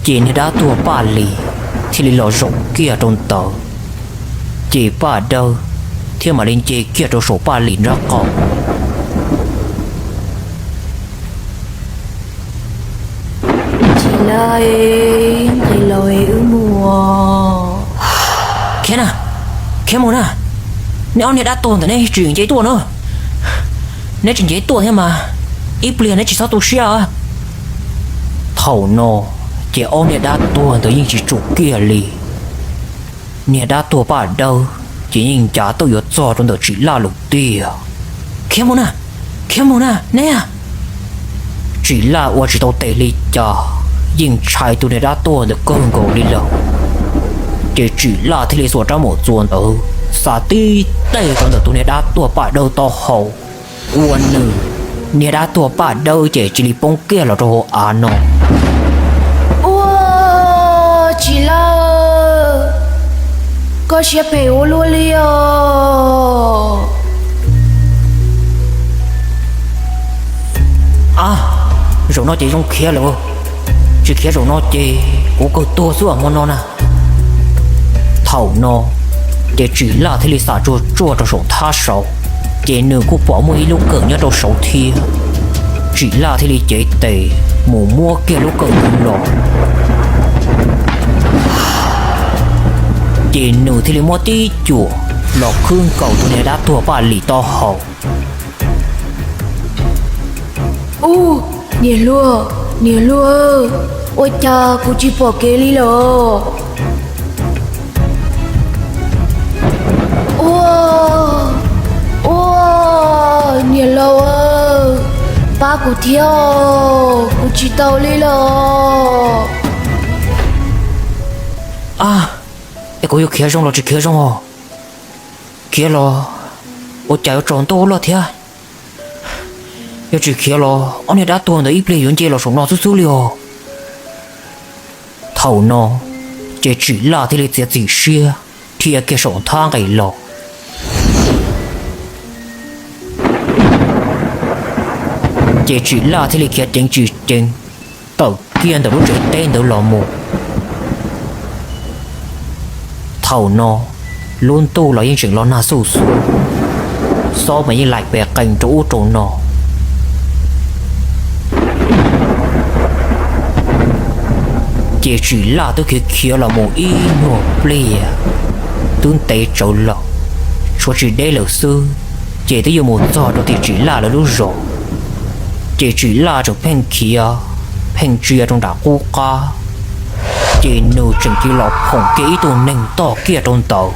Ces niag dab tuag Paj Lis thiaj li los zaum kiag rau ntawd, ces Paj Dawb thiaj mam li nce kiag rau saum Paj Lis nraub qaum. Tsis laj, nqis los wb mus. Khiav na, khiav mus na, neb ob niag dab tuag ntawm neb tsis nce tuaj na. Neb tsis nce tuaj thiab mas ib pliag neb tsis txhob tu siab. Thaum no ces ob niag dab tuag ntawd yeej tsis tsum kiag li. Niag dab tuag Paj Dawb ces yeej ncav tuaj yuav txog rau ntawm Tsim Laj lawm tiag. Khiav mus na, khiav mus na neb. Tsim Laj ua tsis tau tes li cas, yeej ntshai tus niag dab tuag ntawd kawg nkaus li lawm. Ces Tsim Laj thiaj li xuas rab maum txuas ntawd xa tib teg rau ntawm tus niag dab tuag Paj Dawb taub hau, ua nws niag dab tuag Paj Dawb ces cia li poob kiag los rau hauv av no. Ua, Tsim Laj, koj siab phem ua luaj li os. A, zaum no ces zoo khiav lawm, tsis khiav zaum no ces kuv kawg tuag xwb hmo no na. Thaum no ces Tsim Laj thiaj li xam tsuag tsuag rau saum thab saud, ces nws kuj pom muaj ib lub kawm nyob rau saud thiab. Tsim Laj thiaj li cev tes mus muab kiag lub kawm ntawd los, ces nws thiaj li muab tib cuam los khwb nkaus tus niag dab tuag Paj Lis taub hau. Ub, niam hluas, niam hluas, ua cas kuv tsis pom kev li lawm? Ua, ua, niam laus, pab kuv thiab, kuv tsis tau li lawm. A, es kuv yuav khiav zoo los tsis khiav zoo os? Khiav los ua cas yuav tsaus ntuj loj thiab. Yog tsis khiav los ob niag dab tuag ntawd ib pliag yuav nce los saum no xwb xwb li os. Thaum no ces Tsim Laj thiaj li txiav txim siab dhia kiag saum nthab nqis los. Ces Tsim Laj thiaj li khiav ceev tsis ceev tawm kiag ntawm lub tsev teb ntawd los mus. Thaum no lub ntuj los yeej tseem los nag xuj xuav, xob mas yeej laim pes qees rau ub rau no. Ces Tsim Laj twb khiav khiav los mus ib nyuag pliag, twb ntev tsawv lawm, tshuav tsis deb lawm xwb, ces twb yuav mus txog rau tim Tsim Laj lawv lub zos. Ces Tsim Laj tseem pheej khiav pheej ntsia rau nram qub qab, ces nws tseem cia los phoom kiag ib tug neeg toj kiag rau ntawd.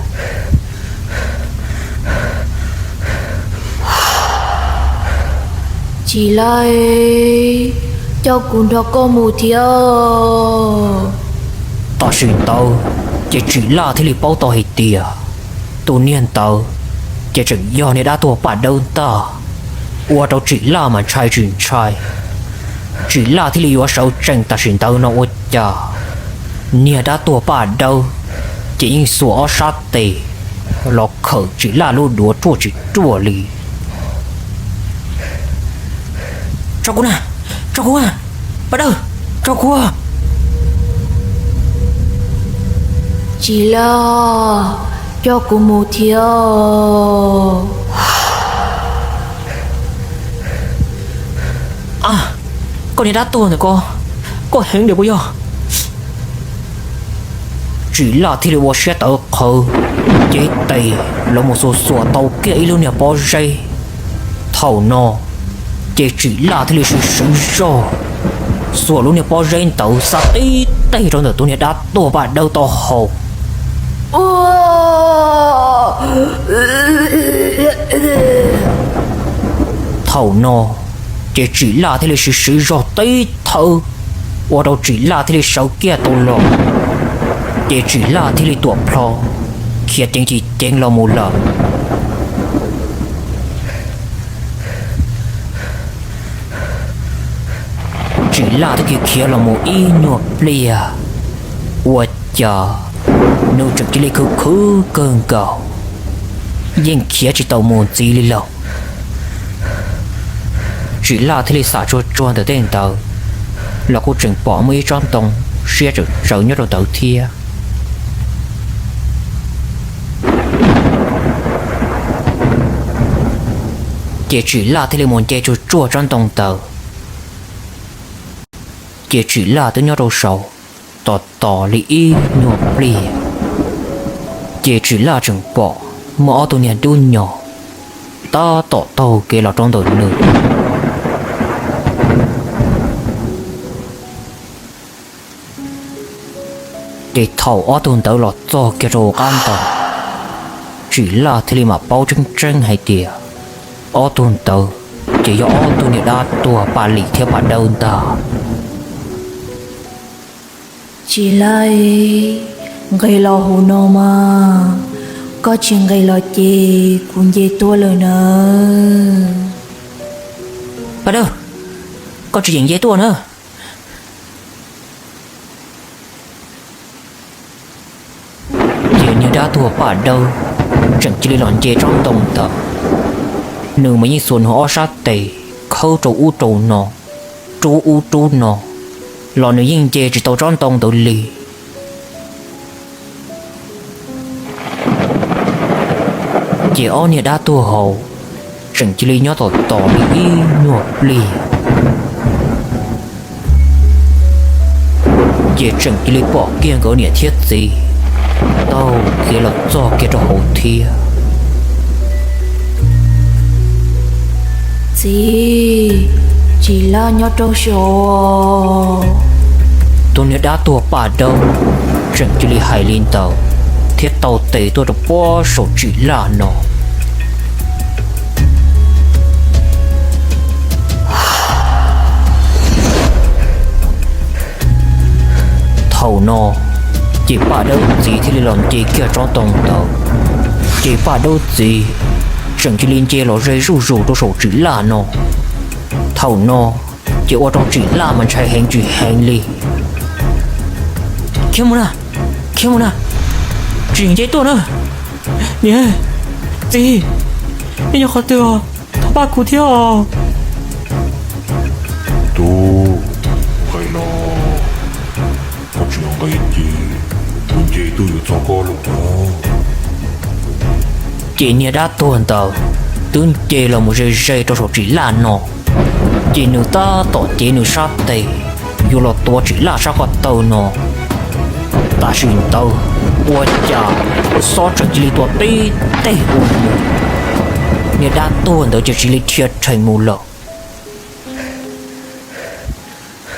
Tsim Laj, coj kuv nrog koj mus thiab. Tam sim ntawd ces Tsim Laj thiaj li paub tau hais tias tus niag ntawd ces tseem yog niag dab tuag Paj Dawb ntag. Ua rau Tsim Laj mas ntshai tsis ntshai, Tsim Laj thiaj li yuav sawv tsees tam sim ntawd no ua cas niag dab tuag Paj Dawb ces yeej xuas ob sab tes los khawm Tsim Laj lub duav ruaj tsis ruaj li. Tso kuv na, tso kuv, Paj Dawb, tso kuv. Tsim Laj, coj kuv mus thiab. A, koj niag dab tuag ntawm ko, koj heev dam puas yog? Tsim Laj thiaj li ua siab tawv qhawv, cev tes los mus xuas xuas tau kiag ib lub niag pob zeb. Thaum no ces Tsim Laj thiaj li siv siv zog xuas lub niag pob zeb ntawd xa tib teg rau ntawm tus niag dab tuag Paj Dawb taub hau. Thaum no ces Tsim Laj thiaj li siv siv zog tib thawb, ua rau Tsim Laj thiaj li sawv kiag tau los. Ces Tsim Laj thiaj li tuam plho khiav ceev tsis ceev los mus lawm. Tsim Laj twb khiav khiav los mus ib nyuag pliag, ua cas nws tseem cia li khwv khwv kawg nkaus, yeej khiav tsis tau mus ntxiv li lawm. Tsim Laj thiaj li xam tsuag tsuag ntawm tej ntawd los kuj tseem pom muaj ib tsob ntoo siab tawm tsawv nyob rau ntawd thiab. Ces Tsim Laj thiaj li mus nce tsuag tsuag tsob ntoo ntawd. Ces Tsim Laj twb nyob rau saud tos tos li ib nyuag pliag, ces Tsim Laj tseem pom muaj ob tug niag dub nyos tab tom taug kev los rau ntawm nws. Ces thaum ob tug ntawd los txog kiag rau hauv qab ntoo, Tsim Laj thiaj li mam paub tseeb tseeb hais tias ob tug ntawd ces yog ob tug niag dab tuag Paj Lim thiab Paj Dawb ntag. Tsim Laj, nqis los hauv no mas, koj tsis nqis los ces kuv nce tuaj lawm nawb. Paj Dawb, koj tsis yeem nce tuaj na. Ces niag dab tuag Paj Dawb tseem cia li los nce tsob ntoo ntawd, nws mas yeej xuas nws ob sab tes khawb rau ub rau no, rub ub rub no, los nws yeej nce tsis tau tsob ntoo ntawd li. Ces ob niag dab tuag hauv tseem cia li nyob tos tos li ib nyuag pliag, ces tseem cia li pom kiag nkawd niam thiab txiv taug kev los txog kiag rau hauv thiab. Txiv, Tsim Laj nyob rau saud. Tus niag dab tuag Paj Dawb tseem cia li hais li ntawd thiab taug tes tuaj rau puag saum Tsim Laj no. Thaum no ces Paj Dawb txiv thiaj li los nce kiag tsob ntoo ntawd, ces Paj Dawb txiv tseem cia li nce los ze zuj zus rau saum Tsim Laj no. Thaum no ces ua rau Tsim Laj mas ntshai heev tsis heev li. Khiav mus na, khiav mus na, tsis nce tuaj na. Niam, txiv, nej nyob qhov twg os? Thov pab kuv thiab os. Tub, nqis los, koj tsis nqis ces kuv nce tuaj yuav txog koj lawm os. Ces niag dab tuag ntawd twb nce los mus ze ze rau saum Tsim Laj no, ces nws tab tom cev nws sab tes yuav los tuav Tsim Laj sab ko taw no. Tam sim ntawd ua cas xob tseem cia li tua tib teg ua nws, niag dab tuag ntawd ces cia li dhia rhees mus lawm.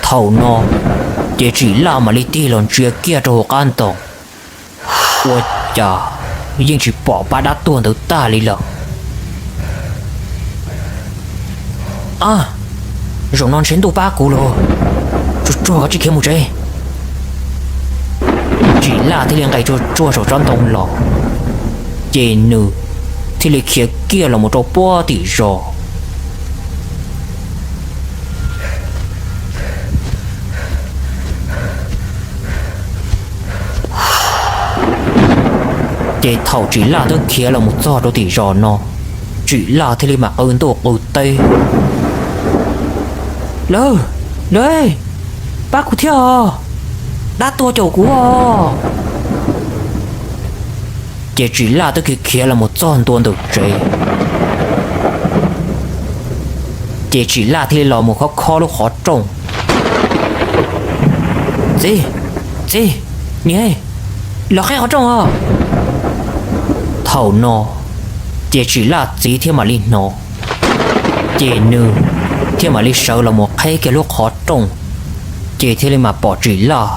Thaum no ces Tsim Laj mam li tig los ntsia kiag rau hauv qab ntoo, ua cas yeej tsis pom pab dab tuag ntawd tag li lawm. A, zaum no ntshe ntuj pab kuv lawm, tsuag tsuag koj tsis khiav mus tsev. Tsim Laj thiaj li nqis tsuag tsuag saum tsob ntoo los, ces nws thiaj li khiav kiag los mus rau puag tim zos. Ces thaum Tsim Laj twb khiav los mus txog rau tim zos no, Tsim Laj thiaj li mam qw ntuj qw teb, Lawv, lawv, pab kuv thiab os, dab tuag caum kuv os. Ces Tsim Laj twb khiav khiav los mus txog ntua ntawm tsev. Ces Tsim Laj thiaj li los mus khob khob lub qhov rooj. Txiv, txiv, niam, los qheb qhov rooj os. Thaum no ces Tsim Laj txiv thiaj mam li hnov, ces nws thiaj mam li sawv los mus qheb kiag lub qhov rooj, ces thiaj li mam pom Tsim Laj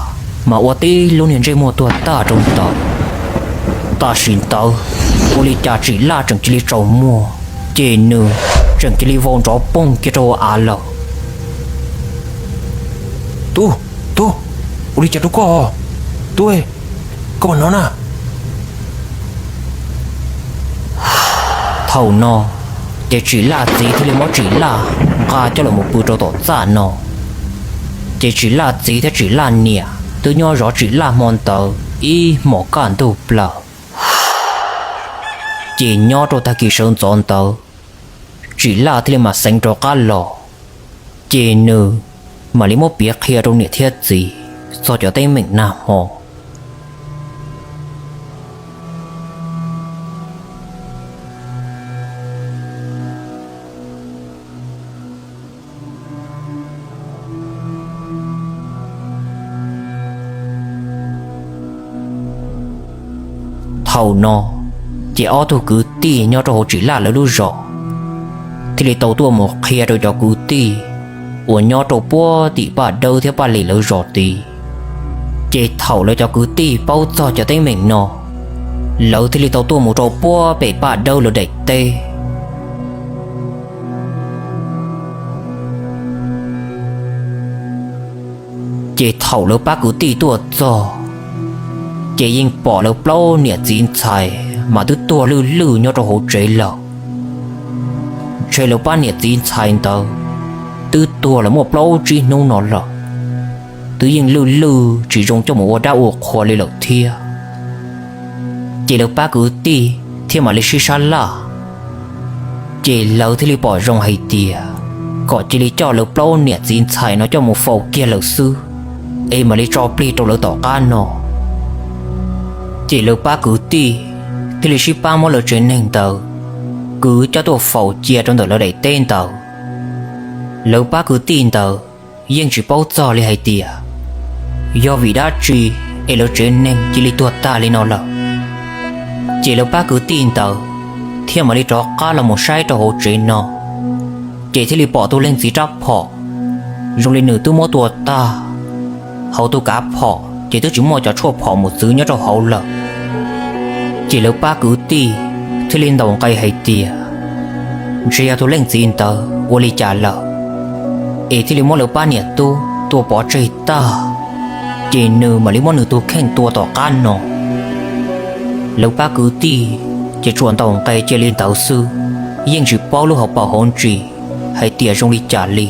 mas ua tib lub niag ntsej muag tuag tag rau ntawd. Tam sim ntawd ua li cas Tsim Laj tseem cia li tsaus muag, ces nws tseem cia li vau nrov poog kiag rau hauv av lawm. Tub, tub, ua li cas rau koj? Tub, koj puas hnov na? Thaum no ces Tsim Laj txiv thiaj li muab Tsim Laj nqa coj los mus pw rau tom txaj no. Ces Tsim Laj txiv thiab Tsim Laj niam twb nyob zov Tsim Laj hmo ntawd ib hmos kaj ntug plaws. Ces nyob rau tag kis sawv ntxov ntawd, Tsim Laj thiaj li mam xeev rov qab los, ces nws mam li muab piav qhia rau niam thiab txiv txog cov teeb meem nag hmo. Thaum no, ces ob tug kwv tij nyob rau hauv Tsim Laj lawv lub zos thiaj li tau tuaj mus qhia rau cov kwv tij uas nyob rau puag tim Paj Dawb thiab Paj Lis lawv zos tid. Ces thaum lawv cov kwv tij paub txog cov teeb meem no, lawv thiaj li tau tuaj mus rau puag pem Paj Dawb lawv daim teb. Ces thaum lawv pab kwv tij tuaj txog, ces yeej pom lawv plaub niam txiv ntxhais mas twb tuag lwj lwj nyob rau hauv tsev lawm. Ntshe lawv pab niam txiv ntxhais ntawd twb tuag lawm muaj plaub tsib hnub no lawm, twb yeej lwj lwj tsis zoo coj mus ua dab ua qhua li lawm thiab. Ces lawv pab kwv tij thiaj mam li sib sab laj, ces lawv thiaj li pom zoo hais tias kom cia li coj lawv plaub niam txiv ntxhais no coj mus faus kiag lawm xwb, es mam li tso plig rau lawv tom qab no. Ces lawv pab kwv tij thiaj li sib pab muab lawv tsev neeg ntawd kwv coj tuaj faus cia rau ntawm lawv daim teb ntawd. Lawv pab kwv tij ntawd yeej tsis paub txog li hais tias yog vim dab tsi es lawv tsev neeg cia li tuag tag li no lawm. Ces lawv pab kwv tij ntawd thiaj mam li rov qab los mus saib rau hauv tsev no, ces thiaj li pom tus leej txiv rab phom zoo li nws twb muab tua tag. Hauv tus kav phom ces twb tsis muaj cov tshuaj phom mus txwv nyob rau hauv lawm. Ces lawv pab kwv tij thiaj li ntaus nqe hais tias ntshe yog tus leej txiv ntawd ua li cas lawm, es thiaj li muab lawv pab niam tub tua pov tseg tag, ces nws mam li muab nws tus kheej tua tom qab no. Lawv pab kwv tij ces tsuas ntaus nqe cia li ntawd xwb, yeej tsis paub lub hauv paus hauv ntsis hais tias zoo li cas li.